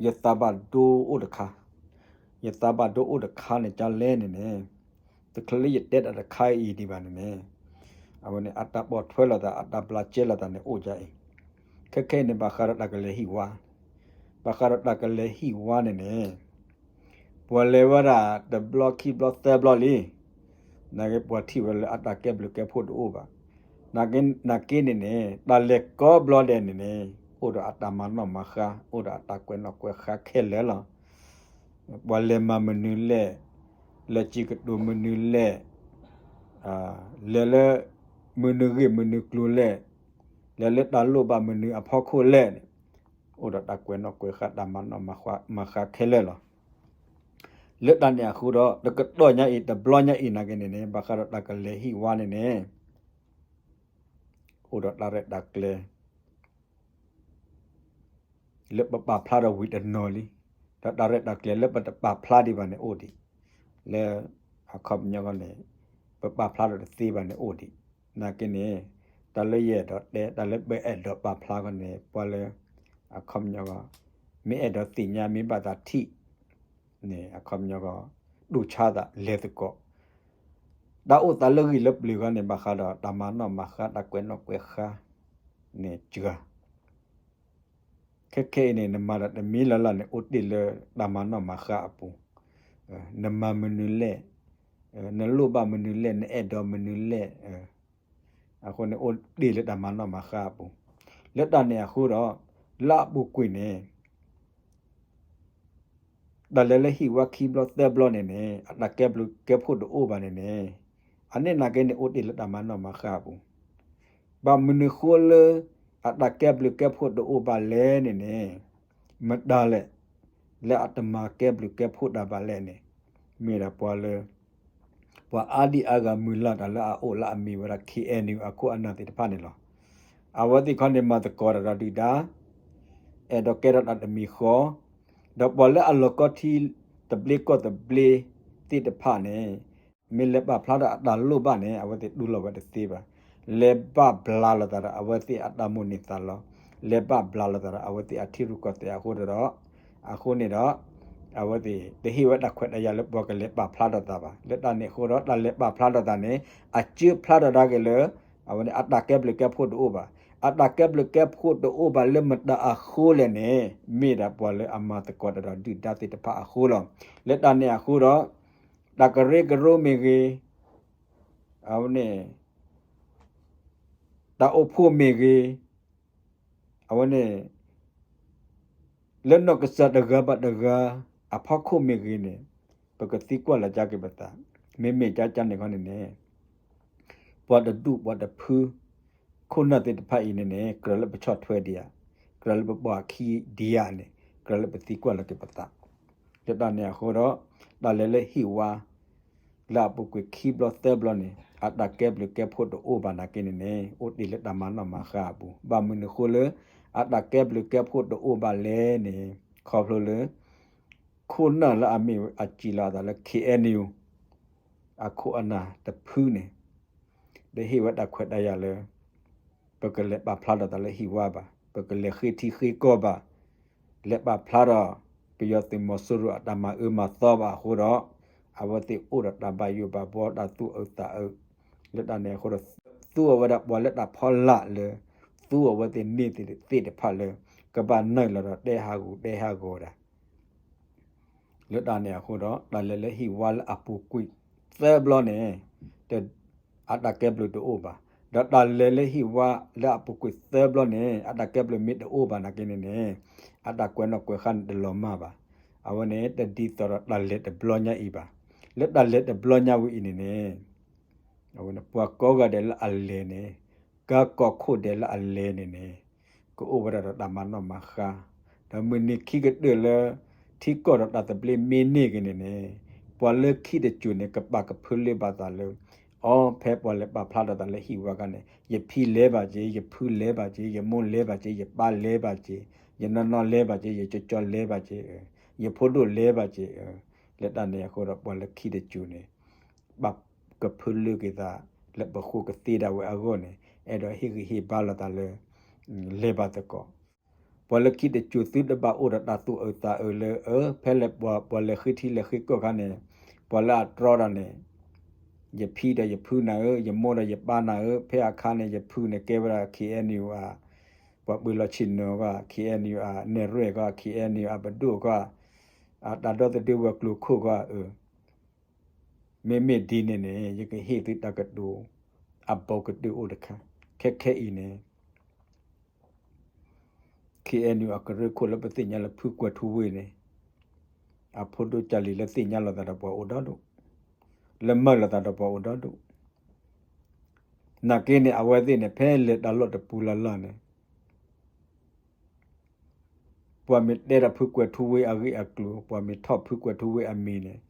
ယသးဘၣ်ဒိအိၣ်တခါ, ယသးဘၣ်ဒိအိၣ်တခါန့ၣ် ကလဲၣ်န့ၣ်န့ၣ်, တချုးလၢယတဲတၢ်တခါအံၤဒံးဘၣ်န့ၣ်န့ၣ်, အဝဲန့ၣ် အတၢ်ပိာ်ထွဲလိာ်သး အတၢ်ဘျးကဲလိာ်သးန့ၣ်အိၣ်ဒ်အံၤ, ခဲခဲအံၤန့ၣ် ဘၣ်ဃးဒီးတၢ်ကလဲၤဟံၣ်ဝါ, ဘၣ်ဃးဒီးတၢ်ကလဲၤဟံၣ်ဝါန့ၣ်န့ၣ် ပှၤလဲၤဝဲဒၣ်တဘျီခံဘျီသၢဘျီလံ, နာ်က့ပှၤထံၣ်ဝဲလၢအတၢ်ကဲဘျုးကဲဖှိၣ်တအိၣ်ဘၣ်, နာ်က့န့ၣ်န့ၣ် တၢ်လဲၤကိးဘျီဒဲးန့ၣ်န့ၣ် အိၣ်ဒီးအတၢ်မၤနီၣ်မၤဃါ, အိၣ်ဒီးအတၢ်ကွဲးနီၣ်ကွဲးဃါခဲလၢာ်လီၤ. ပှၤလဲၤမၤမနုၤလဲၣ်, လဲၤစံးကတိၤမနုၤလဲၣ်, လဲၤလၢမနုၤဂ့ၢ်မနုၤကျိၤလဲၣ်, လဲၤလၢတၢ်လိၣ်ဘၣ်မနုၤအဖီခိၣ်လဲၣ်န့ၣ်, အိၣ်ဒီးတၢ်ကွဲးနီၣ်ကွဲးဃါ တၢ်မၤနီၣ်မၤဃါခဲလၢာ်လီၤ. လၢတၢ်န့ၣ်အဃိဒီး တကတီၢ်ညါအံၤ တဘျီညါအံၤနာ်က့န့ၣ်န့ၣ် ဘၣ်ဃးဒီးတၢ်ကလဲၤဟံၣ်ဝါန့ၣ်န့ၣ် အိၣ်ဒီးတၢ်ရဲၣ်တၢ်ကျဲၤ လၢပပာ်ဖျါထီၣ်ဝံၤတနီၤလံ, ဒီးတၢ်ရဲၣ်တၢ်ကျဲၤလၢပတပာ်ဖျါဒံးဘၣ်န့ၣ်အိၣ်ဒံး, လၢအခီပညီန့ၣ် ပပာ်ဖျါထီၣ်တသ့ဘၣ်န့ၣ်အိၣ်ဒံး, နာ်က့န့ၣ် တၢ်လၢယအဲၣ်ဒိးတဲ တၢ်လၢပအဲၣ်ဒိးပာ်ဖျါဃီန့ၣ် ပှၤလၢ အခီပညီ မ့ၢ်အဲၣ်ဒိးသ့ၣ်ညါ မ့ၢ်ဘၣ်သးထံၣ် န့ၣ် အခီပညီ ဒိၣ်ဆါသးလဲၤသကိး, တၢ်အိၣ်သးလၢဂံၢ်လၢပျၢၤဃီန့ၣ် ဘၣ်ဃးဒီးတၢ်မၤနီၣ်မၤဃါ တၢ်ကွဲးနီၣ်ကွဲးဃါန့ၣ်စှၤ, ခဲခဲအံၤန့ၣ် နမၤတၢ်တမံၤလၢ်လၢ်န့ၣ် အိၣ်တ့ၢ်လၢတၢ်မၤနီၣ်မၤဃါအပူၤ, နမၤမနုၤလဲၣ်, နလိၣ်ဘၣ်မနုၤလဲၣ်, နအဲၣ်ဒိးမနုၤလဲၣ်, အဃိန့ၣ် အိၣ်တ့ၢ်လၢတၢ်မၤနီၣ်မၤဃါအပူၤ, လၢတၢ်န့ၣ်အဃိဒီး လၢအပူၤကွံာ်န့ၣ် တၢ်လဲၤလၢဟံၣ်ဝါခံဘျီသၢဘျီန့ၣ်န့ၣ် အတၢ်ကဲဘျုးကဲဖှိၣ်တအိၣ်ဘၣ်န့ၣ်န့ၣ်, အန့ၣ်နာ်က့န့ၣ် အိၣ်တ့ၢ်လၢတၢ်မၤနီၣ်မၤဃါအပူၤ, ဘၣ်မနုၤဃိလၢ အတၢ်ကဲဘျုးကဲဖှိၣ်တအိၣ်ဘၣ်လဲၣ်န့ၣ်န့ၣ်, မတၤလဲၣ် လၢအတမၤကဲဘျုးကဲဖှိၣ်တၢ်ဘၣ်လဲၣ်န့ၣ်, မ့ၢ်ဒၣ်ပှၤလၢ ပှၤအါဒံအါဂၤမုၢ်လၢ်တၢ်လၢအအိၣ်လၢအမ့ၢ်ဝဲဒၣ် KNU အခိၣ်အနၢ်သ့ၣ်တဖၣ်န့ၣ်လီၤ. အဝဲသ့ၣ်ခီန့ၣ် မၤသကိးတၢ်ဒီးဒုၣ်ဒါ, အဲၣ်ဒိးကဲထီၣ်တၢ်တမံၤဃီ, ဒီးပှၤလၢအလီၢ်ကီထံသဘျ့ကီၢ်သဘျ့သ့ၣ်တဖၣ်န့ၣ် မ့ၢ်လဲၤပာ်ဖျါထီၣ်အတၢ်လိၣ်ဘၣ်န့ၣ် အဝဲသ့ၣ်တူၢ်လိာ်ဝဲတသ့ဘၣ်. လဲၤဘၣ်ဘျးလိာ်သးဒီးအဝဲသ့ၣ်အတၢ်မိၣ်န့ၢ်သးလီ, လဲၤဘၣ်ဘျးလိာ်သးဒီးအဝဲသ့ၣ်အထံရူၢ်ကီၢ်သဲးအဃိဒီး, အဃိန့ၣ်ဒီး အဝဲသ့ၣ်တဟ့ၣ်ဝဲတၢ်ခွဲးတၢ်ယာ်လၢပှၤကလဲၤပာ်ဖျါထီၣ်သးဘၣ်. လၢတၢ်န့ၣ်အဃိဒီး တၢ်လဲၤပာ်ဖျါထီၣ်သးန့ၣ် အစၢဖျါထီၣ်ဒၣ်က့ၤလၢ အဝဲန့ၣ် အတၢ်ကဲဘျုးကဲဖှိၣ်တအိၣ်ဘၣ်. အတၢ်ကဲဘျုးကဲဖှိၣ်တအိၣ်ဘၣ်လၢမတၤအဃိလဲၣ်န့ၣ် မ့ၢ်ဒၣ်ပှၤလၢအမၤသကိးတၢ်ဒီးဒုၣ်ဒါသ့ၣ်တဖၣ်အဃိလီၤ. လၢတၢ်န့ၣ်အဃိဒီး တၢ်ကရၢကရိမ့ၢ်ဂ့ၤ, အဝဲန့ၣ် တၢ်အိၣ်ဖှိၣ်မ့ၢ်ဂ့ၤ, အဝဲန့ၣ် လၢနီၢ်ကစၢ်တဂၤဘၣ်တဂၤ အဖီခိၣ်မ့ၢ်ဂ့ၤန့ၣ် ပကသံကွၢ်လီၤက့ၤပသး, မ့မ့ၢ်ကကန့ၣ်ခီန့ၣ်န့ၣ် ပှၤတဒူၣ်ပှၤတဖု ခိၣ်နၢ်သ့ၣ်တဖၣ်အံၤန့ၣ်န့ၣ် ကြၢးလၢပဆီၣ်ထွဲဒံးဧါ, ကြၢးလၢပပှၤခံဒံးဧါန့ၣ် ကြၢးလၢပသံကွၢ်လီၤက့ၤပသး. လၢတၢ်န့ၣ်အဃိဒီး တၢ်လဲၤလၢဟံၣ်ဝါ လၢအပူၤကွံာ်ခံဘျီသၢဘျီန့ၣ် အတၢ်ကဲဘျုးကဲဖှိၣ်တအိၣ်ဘၣ်နာ်က့န့ၣ်န့ၣ် အိၣ်တ့ၢ်လၢတၢ်မၤနီၣ်မၤဃါအပူၤ. ဘၣ်မနုၤအဃိလၢ အတၢ်ကဲဘျုးကဲဖှိၣ်တအိၣ်ဘၣ်လဲၣ်န့ၣ် ခီဖျိလၢ ခိၣ်နၢ်လၢအမ့ၢ်အစံးလီၤအသးလၢ ခ့ၣ်အဲၣ်ယူၣ် အခိၣ်အနၢ်တဖုန့ၣ် တဟ့ၣ်ဝဲတၢ်ခွဲးတၢ်ယာ်လၢ ပကလဲၤပာ်ဖျါထီၣ်သးလၢဟံၣ်ဝါဘၣ်, ပကလဲၤဃ့ထံဃ့ကီၢ်ဘၣ်, လဲၤပာ်ဖျါထီၣ် ပယီၤသုးမီၤစိရိၤအတၢ်မၤအၢမၤသီဘၣ်အဃိဒီး အဝဲသ့ၣ်အိၣ်ဒီးတၢ်ဘၣ်ယိၣ်ဘၣ်ဘှီ တၢ်သူၣ်အုးသးအုး လၢတၢ်န့ၣ်အဃိဒီး သူအဝဲဒၣ်ပှၤလၢတၢ်ဖီလာ်လၢ သူအဝဲသ့ၣ်န့ၢ်သ့ၣ်တဖၣ်လၢ ကဘၣ်နုာ်လီၤဒီးတဲဟးဂူာ်တဲဟးဂီၤဒၣ် လၢတၢ်န့ၣ်အဃိဒီး တၢ်လဲၤလၢဟံၣ်ဝါလၢအပူၤကွံာ်သၢဘျီန့ၣ် အတၢ်ကဲဘျုးတအိၣ်ဘၣ်. ဒီးတၢ်လဲၤလၢဟံၣ်ဝါလၢအပူၤကွံာ်သၢဘျီန့ၣ် အတၢ်ကဲဘျုးမ့ၢ်တအိၣ်ဘၣ်နာ်က့န့ၣ်န့ၣ် အတၢ်ကွဲးနီၣ်ကွဲးဃါန့ၣ်တလီၤမၢ်ဘၣ်. အဝဲန့ၣ်တဒ်သိးဒီးတၢ်လဲၤတဘျီညါအံၤဘၣ်. လၢတၢ်လဲၤတဘျီညါဝဲအံၤန့ၣ်န့ၣ် အဝဲန့ၣ် ပှၤကိးဂၤဒဲးလၢအလဲၤန့ၣ် ကါကီၢ်ခိၣ်ဒဲးလၢအလဲၤန့ၣ်န့ၣ် ကအိၣ်ဝဲဒၣ်ဒီးတၢ်မၤနီၣ်မၤဃါ, ဒီးမုၢ်နံၤခံကတၢၢ်လၢ ထံကီၢ်ဒီးတၢ်သဘျ့မ့ၢ်န့ၢ်က့ၤန့ၣ်န့ၣ် ပှၤလၢခံတစိၤန့ၣ် ကပာ်ကဖၢလၢဘၣ်သးလၢ အီ ဖဲပှၤလဲၤပာ်ဖျါထီၣ်သးလၢဟံၣ်ဝါခါန့ၣ် ယဖံလဲၤဘၣ်က့ၤ, ယဖုလဲၤဘၣ်က့ၤ, ယမိၢ်လဲၤဘၣ်က့ၤ, ယပၢ်လဲၤဘၣ်က့ၤ, ယနီၢ်နီၢ်လဲၤဘၣ်က့ၤ, ယကၠီကၠီလဲၤဘၣ်က့ၤ, ယဖိဒိၣ်လဲၤဘၣ်က့ၤ, လၢတၢ်န့ၣ်အဃိဒီး ပှၤလၢခံတစိၤန့ၣ် ပာ်ကဖၢလၢက့ၤသး လၢပဃိကသ့ဒၣ်ဝဲအဂီၢ်န့ၣ် အဲၣ်ဒိးဟ့ၣ်ဂံၢ်ဟ့ၣ်ဘါလိာ်သးလၢ လဲၤဘၣ်သကိး. ပှၤလၢခံတစိၤသုတဘၣ်အိၣ်ဒီးတၢ်သူၣ်အုးသးအုးလၢ အၢ ဖဲလဲၣ်ပှၤ ပှၤလဲၤဃ့ထံလဲၤဃ့ကီၢ်ခါန့ၣ် ပှၤလၢအတြီတၢ်န့ၣ် ယဖံဒီးယဖုနၤဧၢ, ယမိၢ်ဒီးယပၢ်နၤဧၢ, ဖဲအခါန့ၣ် ယဖုန့ၣ်ကဲဝဲဒၣ် ခ့ၣ်အဲၣ်ယူၣ် အ ပှၤပှ့ၤလီၤဆ့ၣ်နီၤကီၢ်, ခ့ၣ်အဲၣ်ယူၣ် အနဲၣ်ရွဲၣ်ကီၢ်, ခ့ၣ်အဲၣ်ယူၣ် အပဒိၣ်ကီၢ်, အတၢ်ဒီသဒၢဝဲၤကျိၤခိၣ်ကီၢ်, အၢ မ့မ့ၢ်ဒ်န့ၣ်န့ၣ် ယကဟ့ၣ်သုတၢ်ကတိၤ အဘူးကတၢၢ်အိၣ်တခါ, ခဲခဲအံၤန့ၣ် ခ့ၣ်အဲၣ်ယူၣ် အကရၢခိၣ်လၢပသ့ၣ်ညါလၢဖုကွဲၤထူဝ့န့ၣ် အဖိဒိၣ်ကၢ်လံၤလၢသ့ၣ်ညါလိာ်သးဒီးပှၤအိၣ်ဒီဒူၣ်, လၢမၢလိာ်သးဒီးပှၤအိၣ်ဒီဒူၣ်, နာ်က့န့ၣ် အဝဲသ့ၣ်န့ၣ် ဖဲလဲၤတၢ်လီၢ်တပူၤလၢ်လၢ်န့ၣ် ပှၤမ့ၢ်တဲဒီးဖုကွဲၤထူဝ့အဂ့ၢ်အကျိၤ, ပှၤမ့ၢ်ထီၣ်ဖုကွဲၤထူဝ့အမံၤန့ၣ်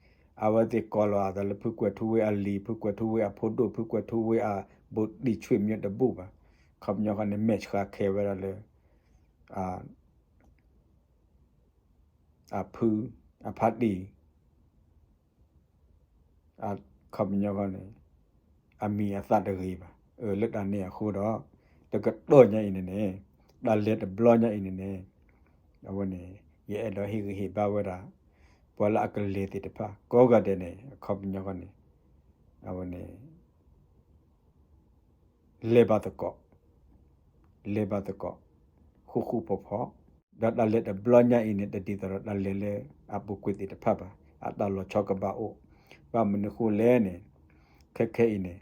အဝဲသ့ၣ်ကိးလီၤအသးလၢဖုကွဲၤထူဝ့အလံၤ, ဖုကွဲၤထူဝ့အဖိဒိၣ်, ဖုကွဲၤထူဝ့အဘူးတံၢ်ဆွေမျိုးတဘူးဘၣ်. ခီပညီဃီန့ၣ် မဲာ်ဆှးခဲဝဲဒၣ်လၢ အဖု, အဖါတံၢ် ခီပညီဃီန့ၣ် အမံၤအသၣ်တဂ့ၤဘၣ်. အၢ လၢတၢ်န့ၣ်အဃိဒီး တကတီၢ်ညါအံၤန့ၣ်န့ၣ် တၢ်လဲၤတဘျီညါအံၤန့ၣ်န့ၣ် အဝဲန့ၣ် ယအဲၣ်ဒိးဟ့ၣ်ဂံၢ်ဟ့ၣ်ဘါဝဲဒၣ် ပှၤလၢအကလဲၤသ့ၣ်တဖၣ် ကိးဂၤဒဲးန့ၣ် အခီပညီဃီန့ၣ် အဝဲန့ၣ် လဲၤဘၣ်သကိး, လဲၤဘၣ်သကိး ဃူဃူဖိးဖိး, ဒီးတၢ်လဲၤတဘျီညါအံၤန့ၣ် တဒ်သိးဒီးတၢ်လဲၤလၢအပူၤကွံာ်သ့ၣ်တဖၣ်ဘၣ်. အတၢ်လီၤဆီကဘၣ်အိၣ်, ဘၣ်မနုၤဃိလဲၣ်န့ၣ် ခဲခဲအံၤန့ၣ်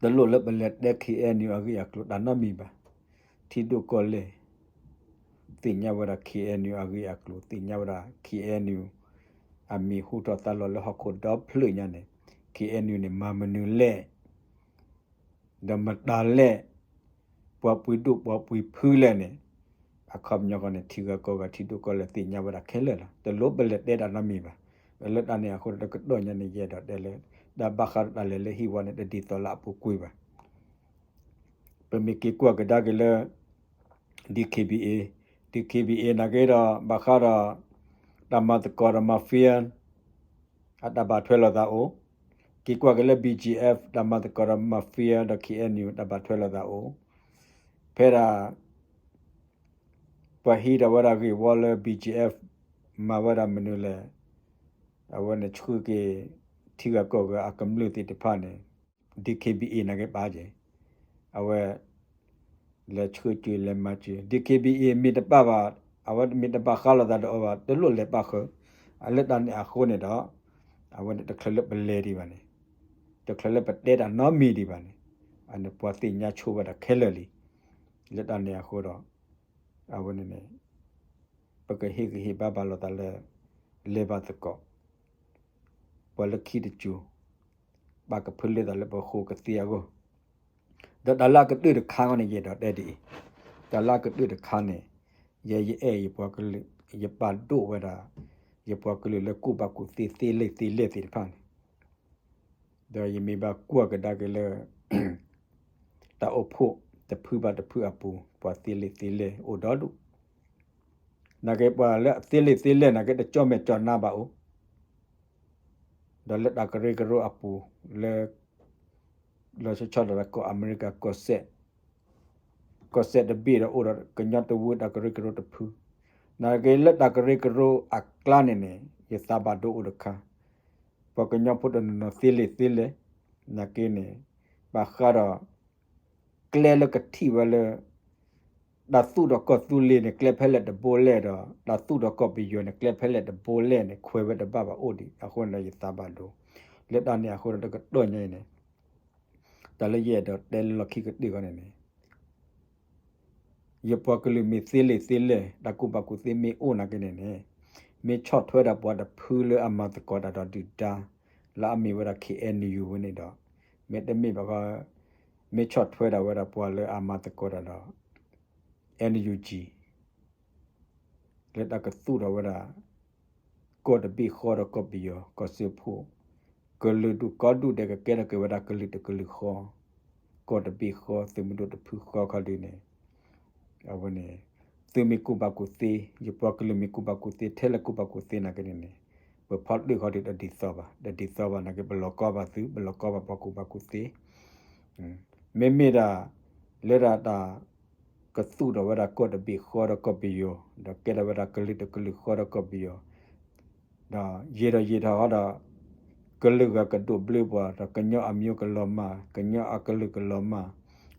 တလိၣ်လၢပလဲၤတဲ ခ့ၣ်အဲၣ်ယူၣ် အဂ့ၢ်အကျိၤတၢ်နီတမံၤဘၣ်. ထံဒိၣ်ကီၢ်လဲၢ် သ့ၣ်ညါဝဲဒၣ် ခ့ၣ်အဲၣ်ယူၣ် အဂ့ၢ်အကျိၤ, သ့ၣ်ညါဝဲဒၣ် ခ့ၣ်အဲၣ်ယူၣ် အမံၤဟူထီၣ်သါလီၤလၢဟီၣ်ခိၣ်ဒီဖျၢၣ်ညါန့ၣ် ခ့ၣ်အဲၣ်ယူၣ် န့ၣ် မၤမနုၤလဲၣ် ဒီးမတၤလဲၣ်, ပှၤပှ့ၤဒိၣ်ပှၤပှ့ၤဖုလဲၣ်န့ၣ် အခီပညီဃီန့ၣ် ထံဂၤကီၢ်ဂၤ ထံဒိၣ်ကီၢ်လဲၢ်သ့ၣ်ညါဝဲဒၣ်ခဲလၢာ်လီၤ. တလိၣ်ပလဲၤတဲတၢ်နီတမံၤဘၣ်. လၢတၢ်န့ၣ်အဃိဒီး တကတီၢ်ညါန့ၣ် ယအဲၣ်ဒိးတဲလၢ တၢ်ဘၣ်ဃးဒီးတၢ်လဲၤလၢဟံၣ်ဝါန့ၣ် တဒ်သိးလၢအပူၤကွံာ်ဘၣ်. ပမ့ၢ်က့ၤကွၢ်ကဒါက့ၤလၢ DKBA, DKBA နာ်က့ဒီး ဘၣ်ဃးဒီး တၢ်မၤသကိးဒီး mafia အတၢ်ဘၣ်ထွဲလိာ်သးအိၣ်, က့ၤကွၢ်က့ၤလၢ BGF တၢ်မၤသကိးဒီး mafia ဒီး KNU တၢ်ဘၣ်ထွဲလိာ်သးအိၣ်, ဖဲဒၣ် ပှၤဟံးထီၣ်ဝဲဒၣ်ဂ့ၢ်ဝီလၢ BGF မၤဝဲဒၣ်မနုၤလဲၣ်, အဝဲန့ၣ်ဆှၢက့ၤ ထံဂၤကီၢ်ဂၤအကမျၢၢ်သ့ၣ်တဖၣ်န့ၣ် DKBA နာ်က့ပာ်က့ၤ, အဝဲ လဲၤဆှၢက့ၤလဲၤမၤက့ၤ DKBA မ့ၢ်တပာ်ဘၣ်, အဝဲမ့ၢ်တဘၣ်ဃးလိာ်သးဒီးအီၤဘၣ် တလိၣ်လဲၤပာ်ဃုာ်, အလၢတၢ်န့ၣ်အဃိန့ၣ်ဒီး အဝဲန့ၣ်တချုးလၢပလဲၤဒံးဘၣ်န့ၣ်, တချုးလၢပတဲတၢ်နီတမံၤဒံးဘၣ်န့ၣ်, အန့ၣ်ပှၤသ့ၣ်ညါဆိဝဲဒၣ်ခဲလၢာ်လံ. လၢတၢ်န့ၣ်အဃိဒီး အဝဲန့ၣ်န့ၣ် ပကဟ့ၣ်ဂံၢ်ဟ့ၣ်ဘါဘၣ်လိာ်သးလၢ လဲၤဘၣ်သကိး ပှၤလၢခံတစိၤ ဘၣ်ကဖၢလၢသးလၢပဃိကသ့အဂီၢ်, ဒီးတၢ်လၢအကတၢၢ်တခါန့ၣ် ယအဲၣ်ဒိးတဲဒ်အံၤ, တၢ်လၢအကတၢၢ်တခါန့ၣ် ယဲယအဲၣ်ယပှၤကလုာ် ယပာ်ဒိၣ်ဝဲဒၣ် ယပှၤကလုာ်လၢကူၣ်ဘၣ်ကူၣ်သ့သ့လံာ်သ့လဲၢ်သ့ၣ်တဖၣ်န့ၣ် ဒီးယမ့ၢ်ဘၣ်ကွၢ်ကဒါက့ၤလၢ တၢ်အိၣ်ဖှိၣ်တဖုဘၣ်တဖုအပူၤ ပှၤသ့လံာ်သ့လဲၢ်အိၣ်ဒီဒူၣ်, နာ်က့ပှၤလၢအသ့လံာ်သ့လဲၢ်နာ်က့ တကၠီၣ်မဲာ်ကၠီၣ်နါဘၣ်အိၣ်, ဒီးလၢတၢ်ကရၢကရိအပူၤ လၢ လီၤဆီဆီဒၣ်တၢ်ကီၢ်အမဲရကၤ ကီၢ်စဲၣ်တဘ့ၣ်ဒီးအိၣ်ဒီးကညီတဝၢတၢ်ကရၢကရိတဖု, နာ်က့လၢတၢ်ကရၢကရိအကျါန့ၣ်န့ၣ် ယသးဘၣ်ဒိအိၣ်တခါ, ပှၤကညီဖိတနီၤနီၤသ့လံာ်သ့လဲၢ်, နာ်က့န့ၣ် ဘၣ်ဃးဒီး ကျဲလၢကထံၣ်ဝဲလၢ တၢ်သူၣ်ထီၣ်ကီၢ်သူလ့ၤန့ၣ် ကျဲဖဲလဲၣ်တဘိလဲၣ်ဒီး တၢ်သူၣ်ထီၣ်ကီၢ်ပယီၤန့ၣ် ကျဲဖဲလဲၣ်တဘိလဲၣ်န့ၣ် ခွဲးဝဲတဘၣ်ဘၣ်အိၣ်ဒံးအဃိန့ၣ်ဒီး ယသးဘၣ်ဒိ, လၢတၢ်န့ၣ်အဃိဒီးတကတီၢ်ညါအံၤန့ၣ် တၢ်လၢယအဲၣ်ဒိးတဲလၢလီၢ်ခံကတၢၢ်ဃီန့ၣ်န့ၣ် ယပှၤကလုာ်မ့ၢ်သ့လံာ်သ့လဲၢ် တၢ်ကူၣ်ဘၣ်ကူၣ်သ့မ့ၢ်အိၣ်နာ်က့န့ၣ်န့ၣ် မ့ၢ်ဆီၣ်ထွဲဒၣ်ပှၤတဖုလၢအမၤသကိးတၢ်ဒီးဒုၣ်ဒါ လၢအမ့ၢ်ဝဲဒၣ် ခ့ၣ်အဲၣ်ယူၣ်ဝဲန့ၣ်ဒီး မ့တမ့ၢ်ဘၣ်ဃီ မ့ၢ်ဆီၣ်ထွဲဒၣ်ဝဲဒၣ်ပှၤလၢအမၤသကိးတၢ်ဒီး NUG လၢတၢ်ကသူၣ်ထီၣ်ဝဲဒၣ် ကီၢ်တဘ့ၣ်ဃီဒီးကီၢ်ပယီၤ ကီၢ်စၢဖှိၣ် ကလုာ်ဒူၣ်ကိးဒူၣ်ဒဲးကကဲထီၣ်က့ၤဝဲဒၣ်ကလုာ်တကလုာ်ဃီ ကီၢ်တဘ့ၣ်ဃီ သုးမုၢ်ဒိၣ်တဖုဃီခီဒုန့ၣ် အဝဲန့ၣ် သုမ့ၢ်ကူၣ်ဘၣ်ကူၣ်သ့ ယပှၤကလုာ်မ့ၢ်ကူၣ်ဘၣ်ကူၣ်သ့ ထဲလဲၣ်ကူၣ်ဘၣ်ကူၣ်သ့နာ်က့န့ၣ်န့ၣ် ပဖီတၢၣ်ဃီဒုတဒ်သိးဘၣ် တဒ်သိးဘၣ်နာ်က့ ပလီၤကီဘၣ်သု ပလီၤကီဘၣ်ပှၤကူၣ်ဘၣ်ကူၣ်သ့ မ့မ့ၢ်ဒၣ် လၢဒၣ်တၢ် ကသူၣ်ထီၣ်ဝဲဒၣ်ကီၢ်တဘ့ၣ်ဃီဒီးကီၢ်ပယီၤ ဒီးကဲထီၣ်ဝဲဒၣ်ကလုာ်တကလုာ်ဃီဒီးကီၢ်ပယီၤ ဒီးယံာ်ဒီးယံာ်ထီၣ်ဃီဒီး ကလုာ်ဂၤကဒိးဘျၢပှၤ ဒီးကညီအမျိုးကလီၤမၢ် ကညီအကလုာ်ကလီၤမၢ်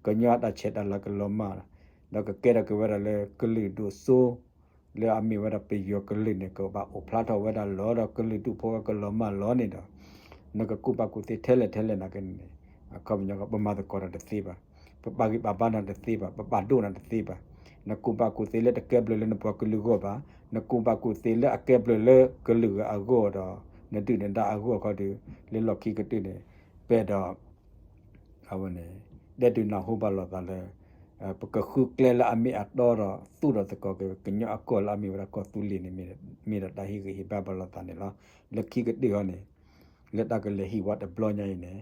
ကညီအတၢ်ဆဲးတၢ်လၤကလီၤမၢ် ဒီးကကဲထီၣ်က့ၤဝဲဒၣ်လၢကလုာ်ဒိၣ်စိ လၢအမ့ၢ်ဝဲဒၣ်ပယီၤကလုာ်န့ၣ် ကဘၣ်အိၣ်ဖျါထီၣ်ဝဲဒၣ်လီၤဒီးကလုာ်ဒူၣ်ဖိကလီၤမၢ်လီၤန့ၣ်ဒီး နကကူၣ်ဘၣ်ကူၣ်သ့ထဲလဲၣ်ထဲလဲၣ်နာ်က့န့ၣ် အခီပညီ ပမၤသကိးတၢ်တသ့ဘၣ်, ပပာ်ဂံၢ်ပာ်ဘါနၤတသ့ဘၣ်, ပပာ်ဒိၣ်နၤတသ့ဘၣ်, နကူၣ်ဘၣ်ကူၣ်သ့လၢတကဲဘျုးလၢနပှၤကလုာ်အဂီၢ်ဘၣ်, နကူၣ်ဘၣ်ကူၣ်သ့လၢအကဲဘျုးလၢကလုာ်ဂၤအဂီၢ်ဒီး နဒုၣ်နဒါအဂီၢ်ခီဒီး လၢလီၢ်ခံကတၢၢ်န့ၣ် ပအဲၣ်ဒိး အဝဲန့ၣ် တဲဒုးနၢ်ဟူဘၣ်လိာ်သးလၢ ပကဃုကျဲလၢအမ့ၢ်အတီဒီး သူၣ်ထီၣ်သကိးက့ၤ ကညီအကီၢ်လၢအမ့ၢ်ဝဲဒၣ်ကီၢ်သူလ့ၤန့ၣ် မ့ၢ်ဒၣ်တၢ်ဟ့ၣ်ဂံၢ်ဟ့ၣ်ဘါဘၣ်လိာ်သးန့ၣ်လီၤ. လၢခံကတၢၢ်အံၤန့ၣ် လၢတၢ်ကလဲၤဟံၣ်ဝဲတဘျီညါအံၤန့ၣ်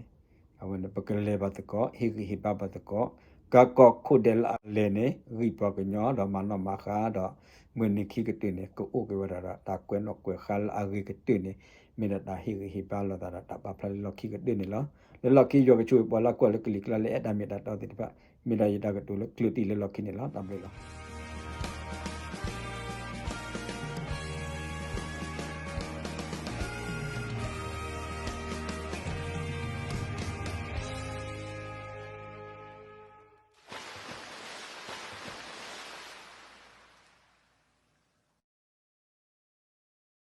အဝဲန့ၣ် ပကလဲၤဘၣ်သကိး ဟ့ၣ်ဂံၢ်ဟ့ၣ်ဘါဘၣ်သကိး ကးကီၢ်ခိၣ်ဒဲးလၢအလဲၤန့ၣ် ဂံၢ်ပှၤကညီဒီးမၤနီၣ်မၤဃါဒီး မုၢ်နံၤခံကတၢၢ်န့ၣ် ကအိၣ်က့ၤဝဲဒၣ်ဒီးတၢ်ကွဲးနီၣ်ကွဲးဃါလၢအဂ့ၤကတၢၢ်န့ၣ် မ့ၢ်ဒၣ်တၢ်ဟ့ၣ်ဂံၢ်ဟ့ၣ်ဘါလိာ်သးဒီးတၢ်ပာ်ဖျါလၢလီၢ်ခံကတၢၢ်န့ၣ်လီၤ. လၢလီၢ်ခံယွၤကဆိၣ်ဂ့ၤပှၤလၢကွၢ်လၢကလံၤကျါလၢအဲၣ်တၢ်မ့ၢ်တၢ်တီသ့ၣ်တဖၣ် မ့ၢ်ဒၣ်ယတၢ်ကတိၤလၢကျၢၢ်တံၢ်လၢလီၢ်ခံန့ၣ်လီၤ. တၢ်ဘျုးလီၤ.